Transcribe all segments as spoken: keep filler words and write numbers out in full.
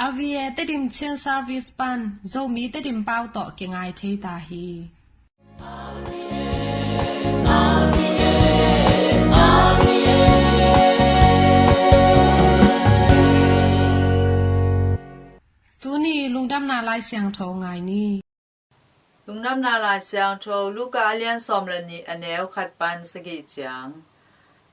R V A Tedim Chin Service pan Zomi Tedim pau tawh kingai thei ta hi. Tuni lungdamna Lai Siangtho ngai ni. Lungdamna Lai Siangtho Luka a lian sawm le nih, a neu khat pan sagih ciang.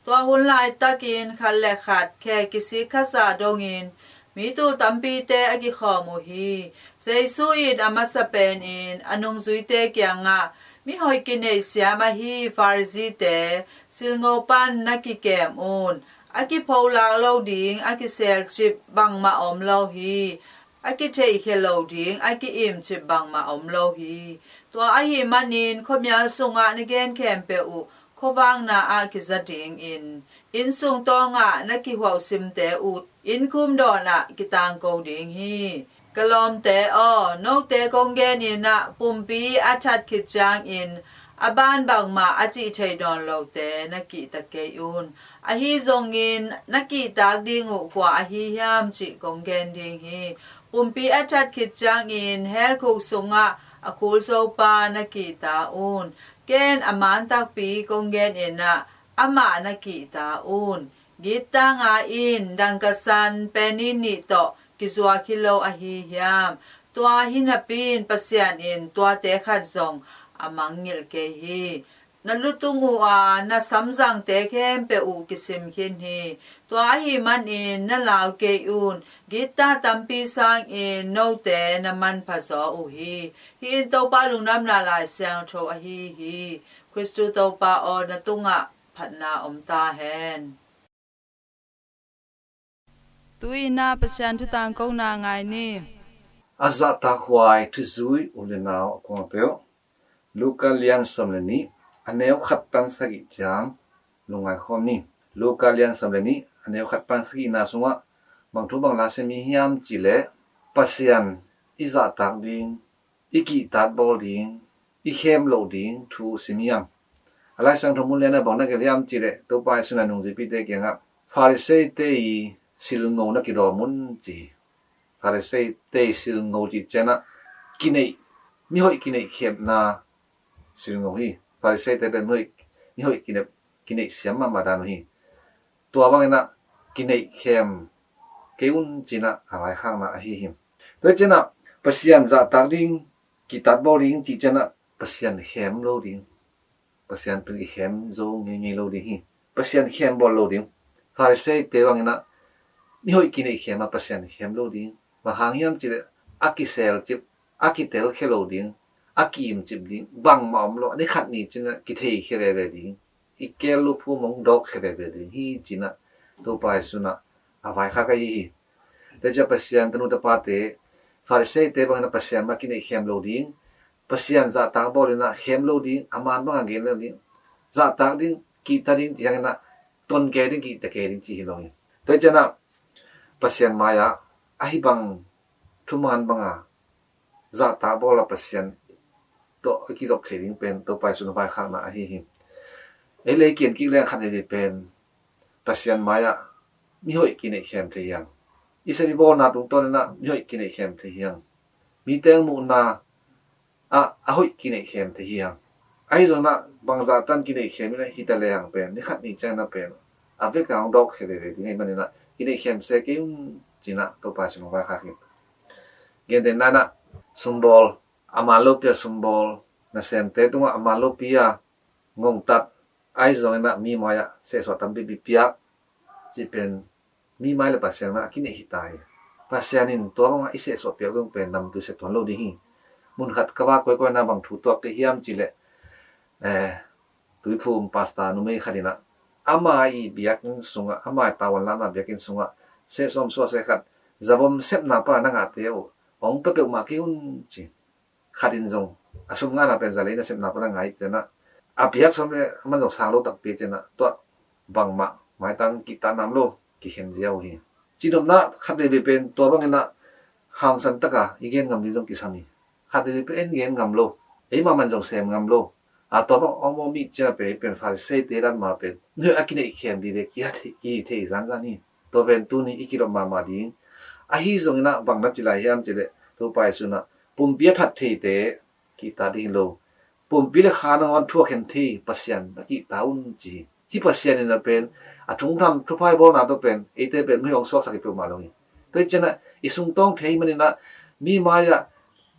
Tua hun laitakin khat le khat khe kisik khat zah dongin mi tul tampite a kikhawm uh hi. Jesu in a masa penin a nungzuite kiangah, "Mihoih kineih siam ahi Pharisee-te silngo pan na kikem un. A kipholak lo ding a kiselcip bangmah om lo hi. A kitheihkhia lo ding a ki-imcip bangmah om lo hi. Tua ahih manin khuamial sungah na gen khempeuh uh khuavakna ah kiza dingin, inn sung tawngah na kihuauhsimte uh innkhum dawnah kitangko ding hi. Ka lawmte aw, note kong genin ah pumpi a that khit ciangin a ban bangmah a cih thei nawn lote na kihta kei un. Ahi zongin na kihtak ding uh kua ahi hiam cih kong gen ding hi. Pumpi a that khit ciangin hell khuk sungah a khulsopa na kihta un. Ken a man takpi kong genin ah amah na kihta un. Gitta nga in dangkasan penny nih tawh kizuak hi lo ahi hiam? Tua hi napi-in Pasian in tuate khat zong a mangngilh kei hi. Na lutung uh a na samzangte khempeuh uh kisim khin hi. Tua ahih manin na lau kei un. Gitta tampi sangin note na manpha zaw uh hi. Hih in Topa lungdamna Lai Siangtho ahi hi. Khristu Topa aw, na tungah phatna om ta hen. Tu-in ah Pasian thu tangkona ngai ni. A zahtakhuai thuzui u le nau a kuang peuh, Luka lian sawm le nih, a neu khat pan sagih ciang lungngai khawm ni. Luka lian sawm le nih, a neu khat pan sagihna sungah bang thu bang la sim i hiam cih leh, Pasian i zahtak ding, i kihtak bawl ding, i khem loh ding thu sim hiam? A Lai Siangtho mun lianah bang na gelh hiam cih leh, Topa Jesu in a nungzuipite kiangah, Pharisee-te i silngo na kidawm un ci hi. Pharisee-te i silngo cih ciangin ah kineih, mihoih kineih khemna silngo hi. Pharisee-te pen mihoih, mihoih kineih, kineih siam mahmah dan uh hi. Tua bangin ah kineih khem kei un ci-in ah a vaikhakna ahi hi. Tua hi ciangin ah Pasian zahtak ding, kihtak bawl ding cih ciangin ah Pasian khem lo ding. Pasian tungah i khem zo ngeingei lo ding hi. Pasian khem bawl lo ding. Pharisee-te bangin ah mihoih kineih khem a Pasian khem lo ding. Bang hang hiam cih leh a kiselcip, a kitelkhia lo ding, a ki-imcip ding bangmah om lo. A ni khat ni ciangin ah kitheikhia veve ding. I keel luphum hong dawkkhia veve ding hi ci-in ah Topa Jesu in ah a vaikhak ahi hi. Tua ciang Pasian tanu tapate, Pharisee-te bangin ah Pasian mah kineih khem lo ding, Pasian zahtak bawl in ah khem lo ding, a man bangah gen lo ding, zahtak ding, kihta ding, ciangin ah ton kei ding, kihta kei ding ci hi lo hi. Tua ciangin ah Pasian mai-ah ahi bang thuman bangah zahtak bawl a Pasian tawh a kizop thei ding pen Topa Jesu in a vaikhakna ahi hi. Ei lei kian kik leng khat veve pen Pasian mai-ah mihoih kineih khem thei hiam? I sep i bawlna tungtawn in ah mihoih kineih khem thei hiam? Mite muhna ah a hoih kineih khem thei hiam? Ahi zongin ah bangzah tan kineih khem in ah hi ta lehang pen ni khat ni ciangin ah pen a vekpi-in hong dawkkhia veve ding ahih manin ah kineih khem se kei un ci-in ah Topa Jesu in a vaikhak hi. Gentehna in ah sumbawl, a man lopi-a sumbawl, nasemte tungah a man lopi-a ngongtat, ahi zongin ah mi mai-ah sehsuah tampipi piak cih pen mi mai le Pasian mai-ah a kineih hi ta hi. Pasian in tua bangah i sehsuah piak zong pen namtui sia tuan lo ding hi. Mun khat ka vak koikoi-in ah bang thu tuak ka hiam cih leh, eh, Tuiphum pastor numei khat in ah ama i biakinn sungah, ama i tavuan lahna biakinn sungah sehsuah seh khat, zavom sepna pan a na ngahte uh hong pia peuhmah kei un ci. Khat in zong a sum ngahna pen za lei nasepna pan a ngah hi ciangin ah a piak sawm le a man zong sang lo takpi ciangin ah tua bangmah maitang kihtak nam lo kikhen ziau hi. Cihnopna khat veve pen tua bangin ah hangsan taka i gen ngam ding zong kisam hi. Khat veve pen gen ngam lo, eimah man zong sem ngam lo. A tua bang om om i ciangin ah pen, pen Pharisee-te dan mah pen mihoih a kineih khem vive kihi thei, kihi thei zanzan hi. Tua pen tuni i kidop mahmah ding, Ahi zongin ah bang na ci lai hiam cih leh Topa Jesu in ah pumpi a that theite kihta ding hi lo, pumpi le kha nangawn thu a khen thei Pasian na kihta un ci hi. Hih Pasian in ah pen a thungham thupha i bawlna tawh pen eite pen mi hong suaksak hi peuhmah lo hi. Tua hi ciangin ah i sungtawng thei manin ah mi mai-ah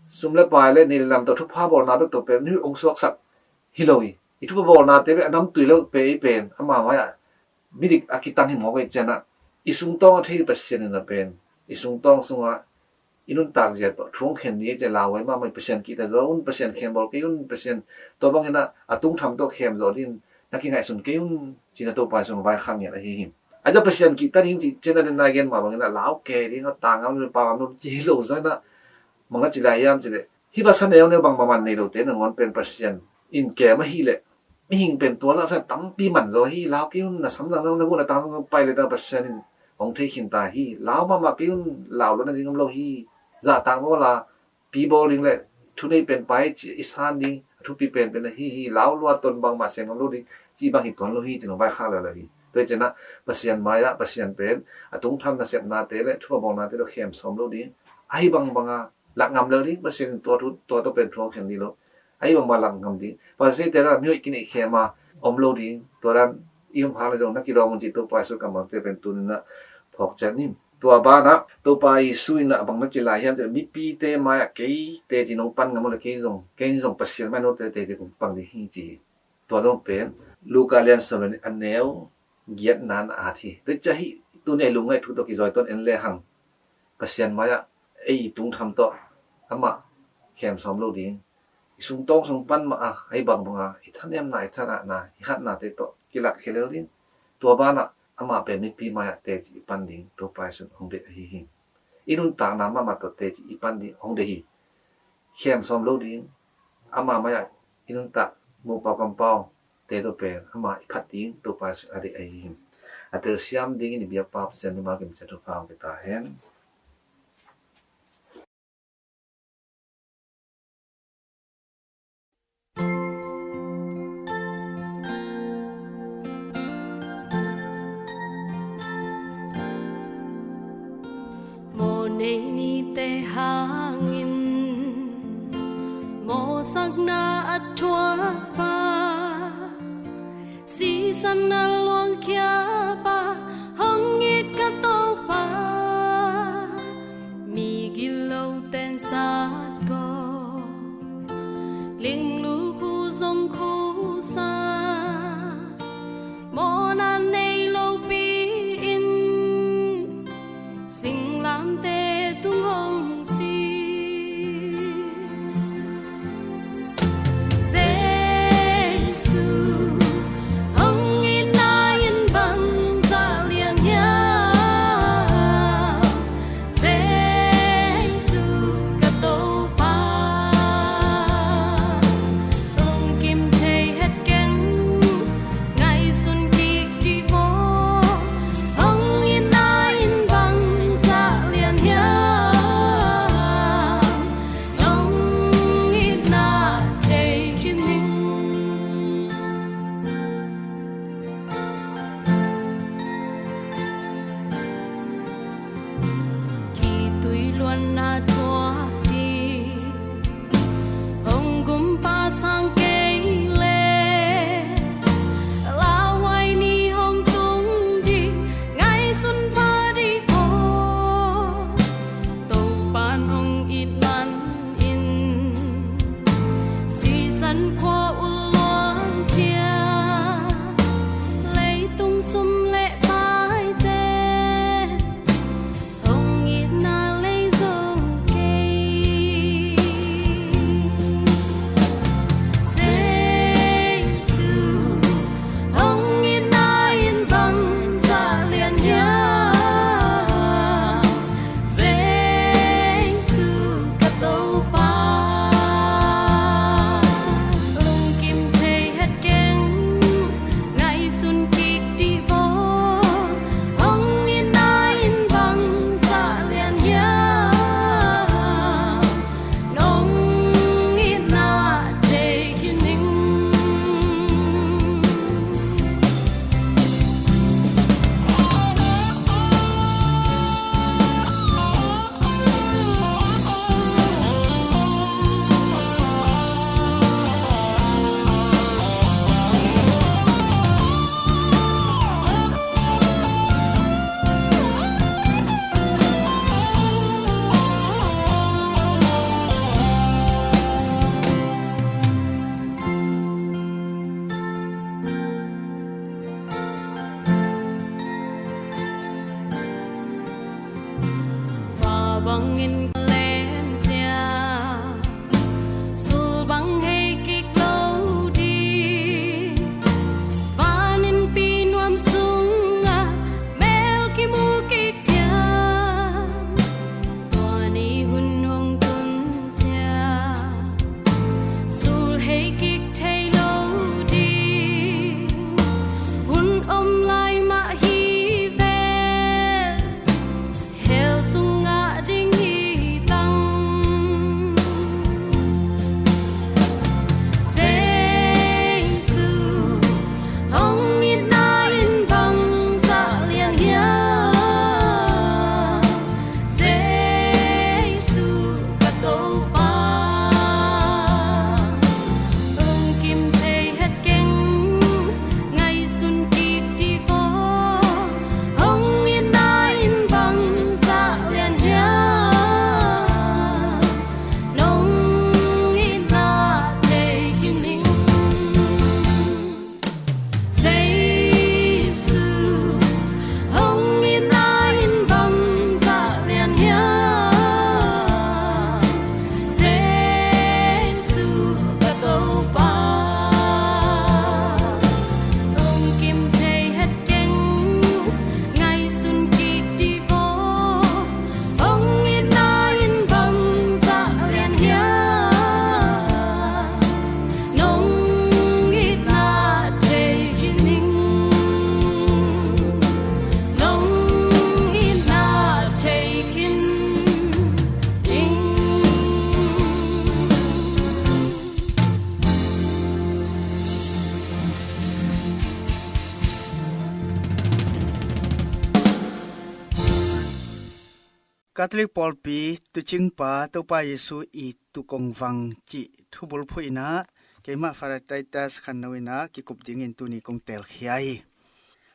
sum le pai le nei le lam tawh thupha bawlna bek tawh pen mi hong suaksak hi lo hi. I thupha bawlnate pen a namtui lo pen ei pen ama mai-ah midik a kitang hi mawk hi ciangin ah i sungtawng a thei Pasian in ah pen i sungtawng sungah i nuntak zia tawh thu hong khen ni ei ciang lauhuai mahmah hi. Pasian kihta zaw un, Pasian khembawl kei un, Pasian tua bangin ah a tungtham tawh khem zawh dingin na kingaihsun kei un ci-in ah Topa Jesu in vaikhak ngiat ahi hi. Ahi zong Pasian kihta ding cih ciangin ah den na gen mah bangin ah lau kei ding a, tangam le pangam lo ci hi lo zaw in ah bang na ci lai hiam cih leh hih va sa neu neu bangmah man nei lote nangawn pen Pasian in kem ahih leh mihing pen tua lasa tampi man zaw hi. Lau kei un, na samzang zong na gun a tang zong pai le ta Pasian in hong thei khin ta hi. Lau mahmah kei un, lau lo na ding om lo hi. Zahtak bawl a pi bawl ding le thunei pen pai ci i san ding a thupi penpen ahi hi. Lau lua ton bangmah sem om lo ding ci bang hi tuan lo hi ci-in hong vaikhak lel hi. Tua hi ciangin ah Pasian mai-ah Pasian pen a tungtham nasepnate le thupha bawlnate tawh khem sawm lo ding, ahi bangbang a lak ngam lel ding, Pasian in tua thu, tua tawh pen thu hong khen ni lo. Ahi bangbang lak ngam ding. Pasian te dan mi hoih kineih khem a om lo ding. Tua dan i om hang le zong na kilawm un cih Topa Jesu kammalte pen tuni-in ah phawk ciat ni. Tua banah Topa Jesu in ah bang na ci lai hiam cih leh mipite mai-ah kei teci nong pan ngam uh leh kei zong, kei zong Pasian mai note teci kong pang ding hi ci hi. Tua zong pen Luka lian sawm le nih a neu giatna-in a at hi. Tua ciang hih tuni a i lungngaih thu tawh kizawi tawn en le hang Pasian mai-ah ei i tungtham tawh amah khem sawm lo ding, i sungtawng sung pan mah a, ahi bangbang a i thanemna, i thanahna, i hatnate tawh kilakkhia lel ding. Tua banah amah pen mipi mai-ah teci i pan ding Topa Jesu in hong deih ahi hi. I nuntakna mahmah tawh teci i pan ding hong deih hi. Khem sawm lo ding, ama mai-ah i nuntak muh pau kam pau te tawh pen ama i phat ding Topa Jesu in a deih ahi hi. A telsiam dingin i biakpa Pasian mimal kim ciat thupha hong pia ta hen. Mawhnei nite hangin mawhsakna a thuakpa, sisan a luangkhiapa hong it ka Topa. Mi gilo ten sat ko, linglu khu zong khusa, mawhna nei lopi-in singlamteh tung hong si. Jesu, hong itna in bangzah lian hiam? Jesu ka Topa, lungkim thei het keng, ngaihsun kik dih vaw. Hong itna in bangzah lian hiam? Nong itna thei khin ning. Khitui luanna thuak ding, hong gumpa sang kei leh, lauhuai ni hong tung ding, ngaihsun pha dih vaw. Topa'n hong it man in, sisan khua uh luangkhia, leitung sum le paite, hong itna lei zo kei. Jesu, hong itna in bangzah lian hiam? Jesu ka Topa, Catholic pawlpi tuucingpa Topa Jesu i tuukongvang cih thubulphuh in ah keimah Father Titus Khanno in ah kikup dingin tuni kong teelkhia hi.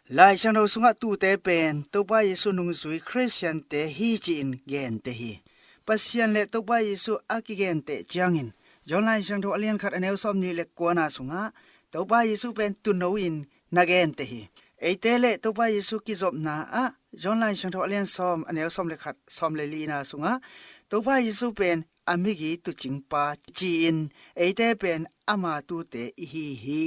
Lai Siangtho sungah tuute pen Topa Jesu nungzui Khristiante hi ci-in genteh hi. Pasian le Topa Jesu a kigenteh ciangin John Lai Siangtho a lian khat a neu sawm nih le kuana sungah Topa Jesu pen tuuno in na genteh hi. Eite le Topa Jesu kizopna ah John Lai Siangtho a lian sawm a neu sawm le khat, sawm le lina sungah Topa Jesu pen a migi tuucingpa ci-in eite pen ama tuute i hi hi.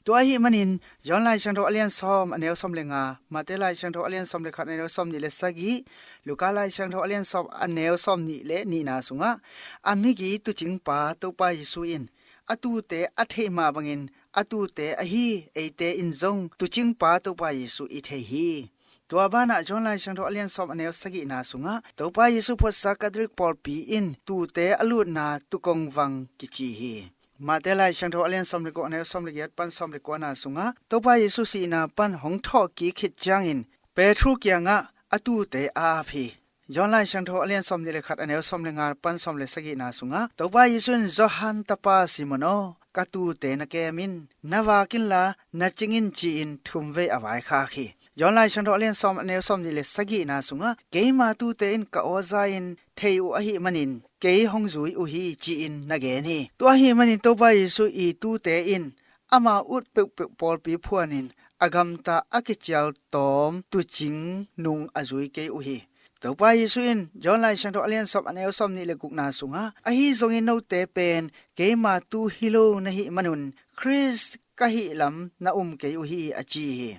Tua ahih manin John Lai Siangtho a lian sawm a neu sawm le nga, Mate Lai Siangtho a lian sawm le khat a neu sawm nih le sagih, Luka Lai Siangtho a lian sawm a neu sawm nih le nihna sungah a migi tuucingpa Topa Jesu in a tuute a theih mah bangin a tuute ahi eite in zong tuucingpa Topa Jesu i thei hi. Tua banah John Lai Siangtho a lian sawm a neu sagihna sungah Topa Jesu phuatsa Catholic pawlpi in tuute a lutna tuukongvang kici hi. Mate Lai Siangtho a lian sawm le guk a neu sawm le giat pan sawm le kuana sungah Topa Jesu sihna pan hong thawhkik khit ciangin Peter kiangah a tuute a ap hi. John Lai Siangtho a lian sawm nih le khat a neu sawm le nga pan sawm le sagihna sungah Topa Jesu in Johan tapa Simon aw, ka tuute na kem in, na vak inla na cing in ci-in thumvei a vaikhak hi. John Lai Siangtho a lian sawm a neu sawm nih le sagihna sungah keima tuute in ka aw za in thei uh ahih manin kei hong zui uh hi ci-in na gen hi. Tua ahih manin Topa Jesu i tuute in ama ut peuhpeuh pawlpi phuanin a gamta a kicial tawm tuucing nung a zui kei uh hi. Topa Jesu in John Lai Siangtho a lian sawm a neu sawm nih le gukna sungah ahi zongin note pen keima tu hi lo na hih manun Khrist ka hih lam na um kei uh hi a ci hi.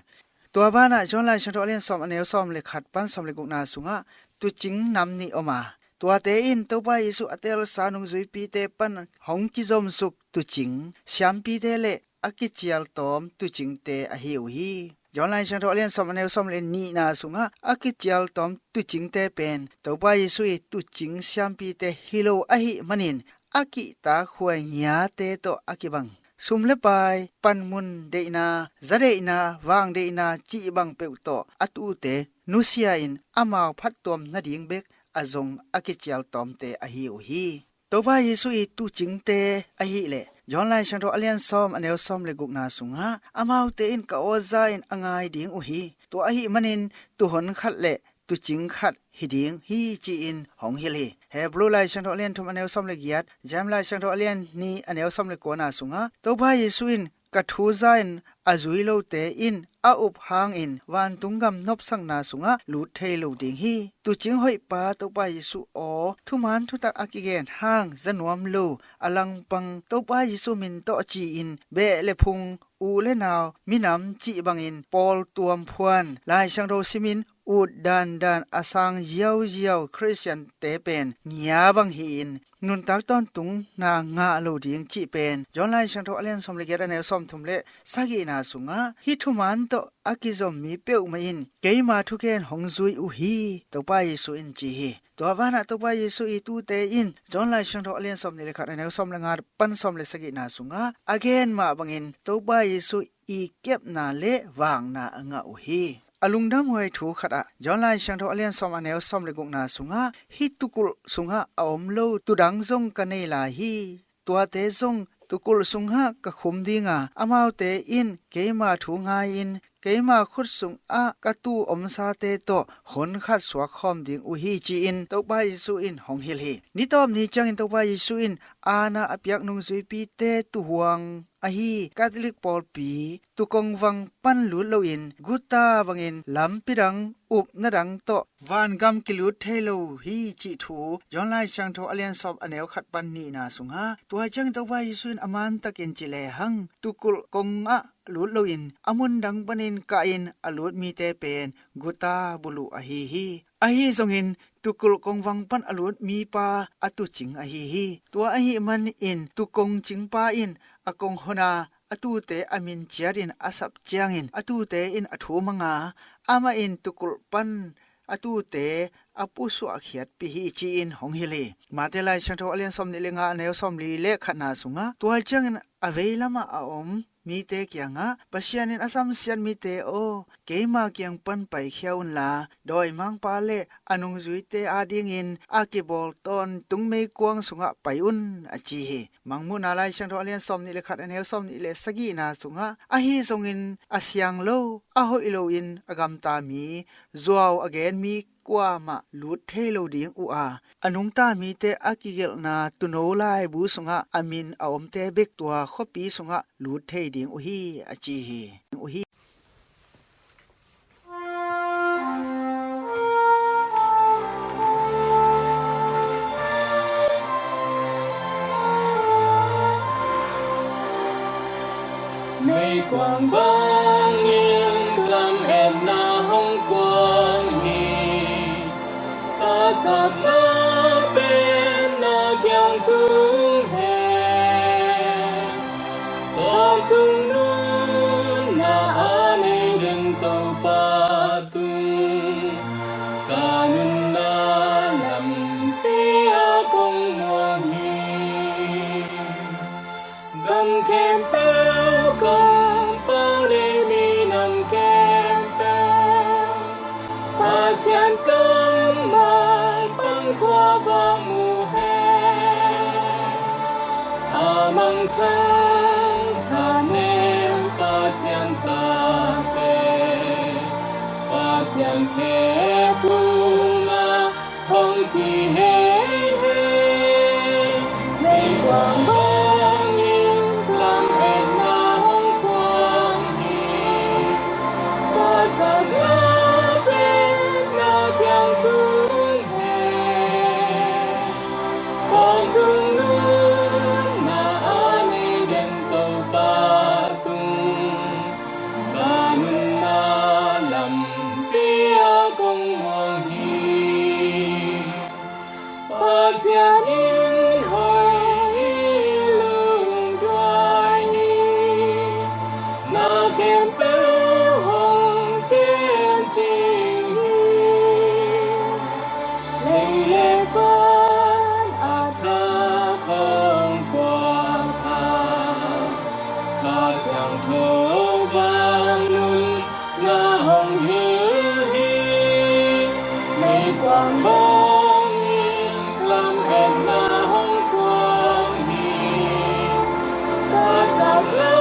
Tua banah John Lai Siangtho a lian sawm a neu sawm le khat pan sawm le gukna sungah tuucing nam nih om a, tuate in Topa Jesu a teelsa nungzuipite pan hong kizomsuk tuucing siampite le a kicial tawm tuucingte ahi uh hi. John Lai Siangtho a lian sawm a neu sawm le nihna sungah a kicial tawm tuucingte pen Topa Jesu i tuucing siampite hi lo ahih manin a kihtak huai ngiate tawh a kibang sum le pai, panmun deihna, za deihna, vang deihna cih bang peuh tawh a tuute nusia in amau phattuam nading bek a zong a kicial tawmte ahi uh hi. Topa Jesu i tuucingte ahih leh John Lai Siangtho a lian sawm a neu sawm le gukna sungah amaute in ka aw za in a ngai ding uh hi. Tua ahih manin tuuhon khat le tuucing khat hi ding hi ci-in hong hilh hi. Hebrew Lai Siangtho a lian thum a neu sawm le giat, James Lai Siangtho a lian nih a neu sawm le kuana sungah Topa Jesu in ka thu za in a zui lote in a up hangin vantung gam nopsakna sungah lut thei lo ding hi. Tuucing hoihpa Topa Jesu aw, thuman thutak a kigen hang za nuam lo a langpang Topa Jesu min tawh ci-in beh le phung, u le nau, minam cih bangin pawl tuam phuan, Lai Siangtho simin ut dandan a sang ziauziau Khristiante pen ngia bang hi-in nuntak tawntungna ngah lo ding cih pen John Lai Siangtho a lian sawm le giat a neu sawm thum le sagihna sungah hih thuman tawh a kizom mi peuhmah in keima thugen hong zui uh hi, Topa Jesu in ci hi. Tua banah Topa Jesu i tuute in John Lai Siangtho a lian sawm nih le khat a neu sawm le nga pan sawm le sagihna sungah a gen mah bangin Topa Jesu i kepna le vakna a ngah uh hi. A lungdamhuai thu khatah John Lai Siangtho a lian sawm a neu sawm le gukna sungah hih tuukulh sungah a om lo tuudang zong ka nei lai hi. Tuate zong tuukulh sungah ka khum dinga amaute in keima thu ngai-in keima khut sungah ka tuu omsate tawh hon khat suak khawm ding uh hi ci-in Topa Jesu in hong hilh hi. Nitawp ni ciangin Topa Jesu in aana a piak nungzuipite tuuhuang ahi Catholic pawlpi tuukongvang pan lut loin guta bangin lampi dang upna dang tawh vangam kilut thei lo hi cih thu John Lai Siangtho a lian sawm a neu khat pan nihna sungah tua ciangin Topa Jesu in a mantakin ci lehang tuukulh kongah lut loin a mundang panin kahin a lut mite pen guta buluh ahi hi. Ahi zongin tuukulh kongvang pan a lut mipa a tuucing ahi hi. Tua ahih manin tuukong cingpa in a kong hona a tuute a min ciatin a sap ciangin a tuute in a thu manga amah in tuukulh pan a tuute a pusuahkhiatpih hi, ci-in hong hilh hi. Mate Lai Siangtho a lian sawmnih le nga, a neu sawmli le khatna sungah, tua ciangin a veilamah a om mite kiangah, Pasian in a samsiat mite aw, keima kiang pan paikhia unla, dawimangpa le a nungzuite adingin a kibawl tawntung meikuang sungah pai un, a ci hi. Mangmuhna Lai Siangtho a lian sawmnih le khat, a neu sawmnih le sagihna sungah, ahi zongin a siang lo, a hoih loin a gamta mi, zuau a gen mi kuamah lut thei lo ding uh a, a nungta mite a kigelhna tuuno laibu sungah a min a omte bek tua khuapi sungah lut thei ding uh hi, a ci hi. Uh hi. Meikuang bangin lametna hong kuang hi. Ka sapna pen na kiang tung hen, tawntung nunna a nei den Topa tung, ka nunna lampi ah kong muang hi. Gam khempeuh, kong pau le minam khempeuh, Pasian kammal pan khua va mu hen. A mangthang thanem Pasian tate, Pasian khe kung a hong kihei hei. Meikuang bangin lametna hong kuang hi. Ka sapna pen na kiang tung hen, tawntung nunna a nei den Topa tung, ka nunna lampi ah kong muang hi. Pasian in hoih hi, lungduai ni, na khempeuh hong kem cing hi. Lei le van a thak hong puak a, Kha Siangtho vangnun na hong hilh hi. Meikuang bangin lametna hong kuang hi. Ka sapna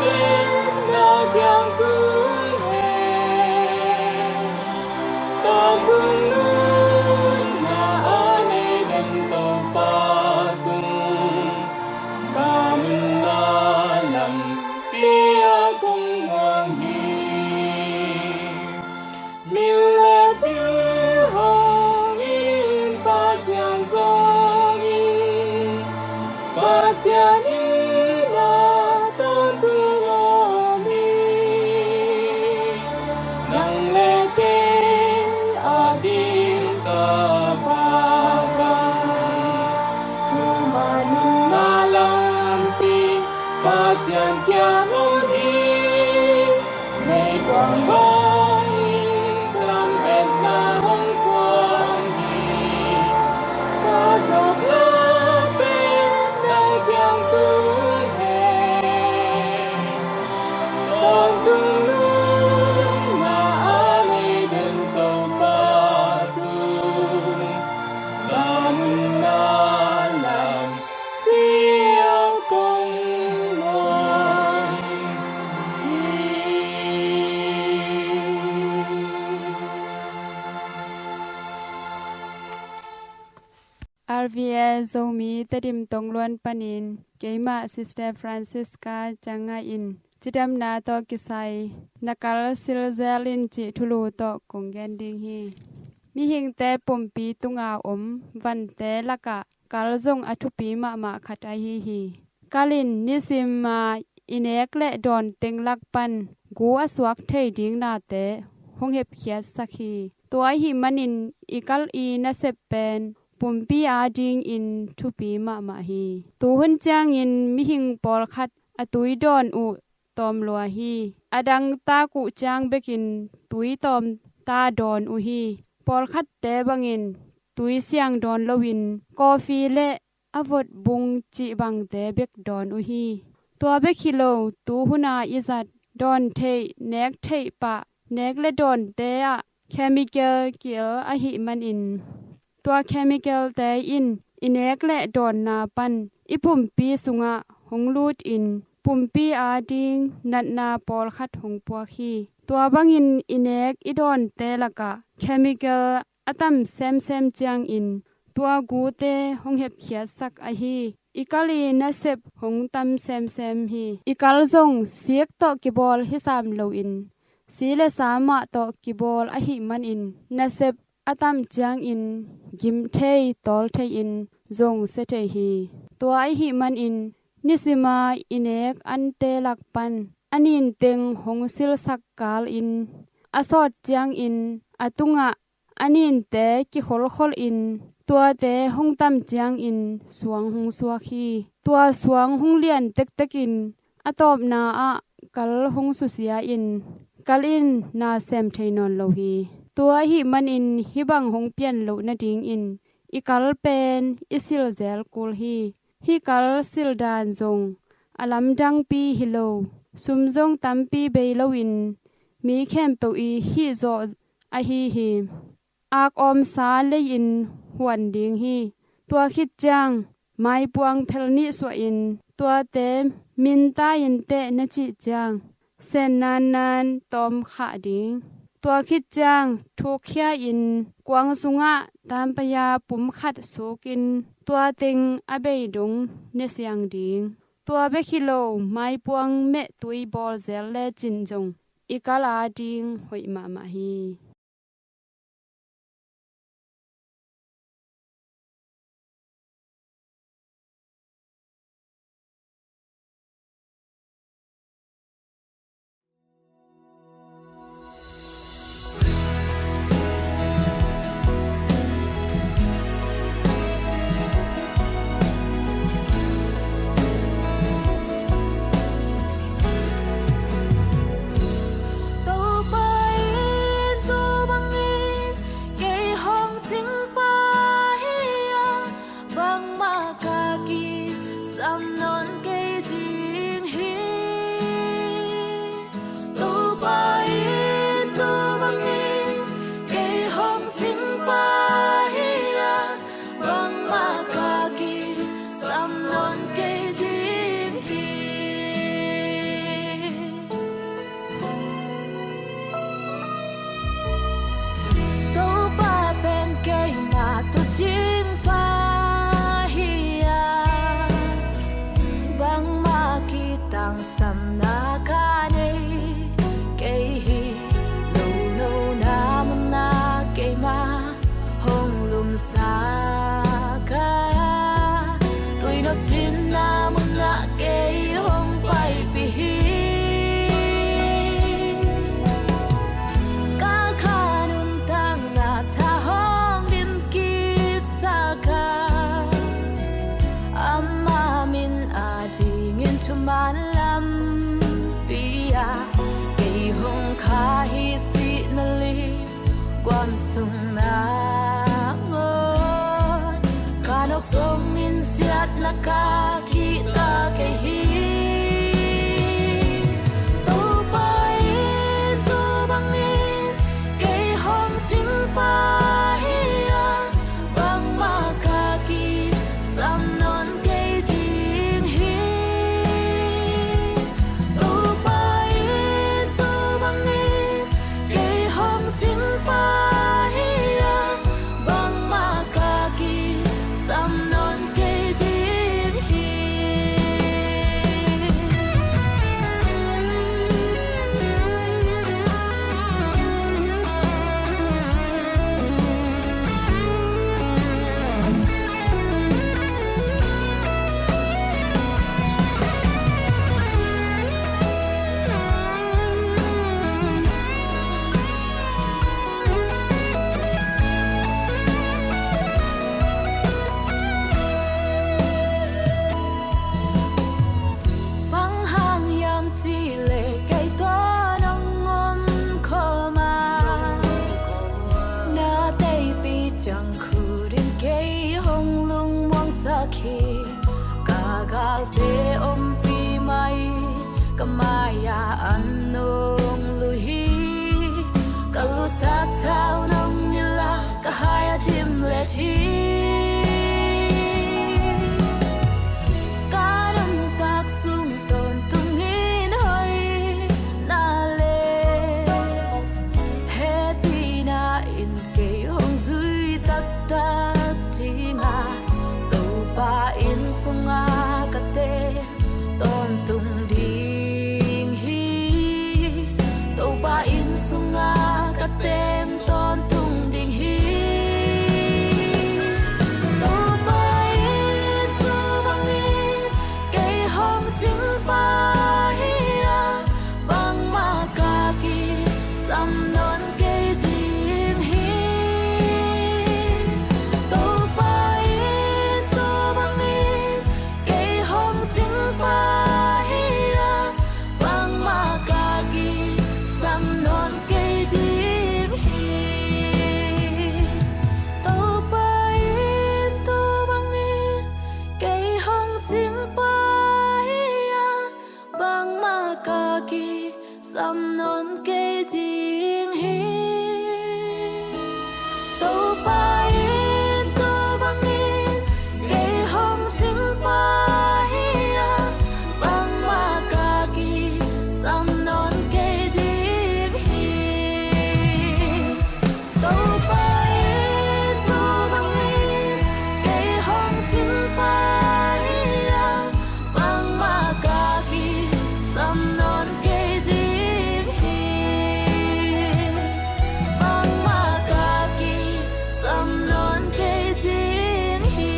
pen na kiang tung hen, tawntung nunna a nei den Topa tung, ka nunna lampi ah kong muang hi. Min le bil hong in, Pasian zong in, Pasian in na tawntung om hi. Nang le kei ading tapa bang, thumna nunna lampi Pasian kiang om hi. Meikuang bangin lametna hong kuang hi. Ka sapna pen na kiang tung hen, tawntung nunna a nei den Topa tung, ka nunna lampi ah kong muang hi. R V A Zomi Tedim Tongluan panin keimah Sister Francisca Ciang Ngai in cidamna tawh kisai na kal silzel in cih thulu tawh kong gen ding hi. Mihingte pumpi tunga om vante lakah kal zong a thupi mahmah khat ahi hi. Kal in nisim a i nek le dawn teng lak pan gu a suak thei ding nate hong hepkhiatsak hi. Tua ahih manin i kal i nasep pen pumpi adingin thupi mahmah hi. Tuhun ciangin mihing pawlkhat a tui dawn uh tawm lua hi. A dang tak uh ciang bekin tui tawm ta dawn uh hi. pawlkhatte bangin tui siang dawn loin coffee le a vot bung cih bangte bek dawn uh hi. Tua bek hi lo, tu huna i zat dawn theih, nek theih pah, nek le dawnte ah chemical ki-el ahih manin, tua chemical-te in i nek le dawnna pan i pumpi sungah hong lutin pumpi ading natna pawlkhat hong puak hi. Tua bangin i nek i dawnte lakah chemical a tam semsem ciangin tua gute hong hepkhiatsak ahi. I kal i nasep hong tam semsem hi. I kal zong sik tawh kibawl hi sam loin si le sa mah tawh kibawl ahih manin nasep a tam ciangin gim thei, tawl thei-in zong sia thei hi. Tua ahih manin nisima i nek ante lak pan a ninteng hong silsak kalin a sawt ciangin a tungah a ninte kikholkholin tuate hong tam ciangin suang hong suak hi. Tua suang hong lian tektekin a tawpna ah kal hong susia-in kal in na sem thei nawn lo hi. Tua ahih manin hih bang hong pian loh nadingin i kal pen i silzel kul hi. Hih kal sildan zong a lamdangpi hi lo, sum zong tampi bei loin mi khempeuh i hih zawh ahi hi. Akawmsa lei-in huan ding hi. Tua khit ciang maipuang phel nih suahin tuate minta inteh na cih ciang sen nannan tawm khah ding. Tua khit ciang thukkhia-in kuang sungah tampaya pum khat sukin tua teng a bei dong ne siang ding. Tua bek hi lo, maipuang mehtui bawlzel lecin zong i kal ading hoih mahmah hi. Topa in tua bangin kei hong cingpa hi a, bangmah ka kisam nawn kei ding hi. Topa in tua bangin kei hong cingpa hi a, bangmah ka kisam nawn kei ding hi. Topa pen keima tuucingpa hi a, bangmah kitangsamna ka nei kei hi. Nonona munah keima hong lumsak a, tuinop cinna Te ompih mah hi, ka mai-ah an nong luh hi. Ka lusak thau nong nilh a, ka hai a dimlet hi. Ka nuntak sung tawntungin hoihna le hehpihna in kei hong zui taktak ding a, Topa inn sungah ka teng tawntung ding hi. Topa inn sungah ka teng tawntung ding hi. Topa in tua bangin kei hong cingpah hi a, bangmah ka kisam nawn kei ding hi. Topa in tua bangin kei hong cingpah hi a, bangmah ka kisam nawn kei ding hi. Topa in tua bangin kei hong cingpah hi a, bangmah ka kisam nawn kei ding hi. Topa in tua bangin kei hong cingpah hi a, bangmah ka kisam nawn kei ding hi. Topa in tua bangin kei hong cingpah hi a, bangmah ka kisam nawn kei ding hi. Bangmah ka kisam nawn kei ding hi.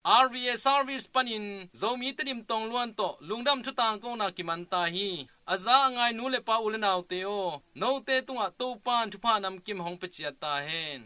R V A service panin Zomi Tedim Tongluan tawh lungdam thu tangkona kiman ta hi. A za a ngai nu le pa, u le naute aw, note tungah Topan thupha namkim hong pia ciat ta hen.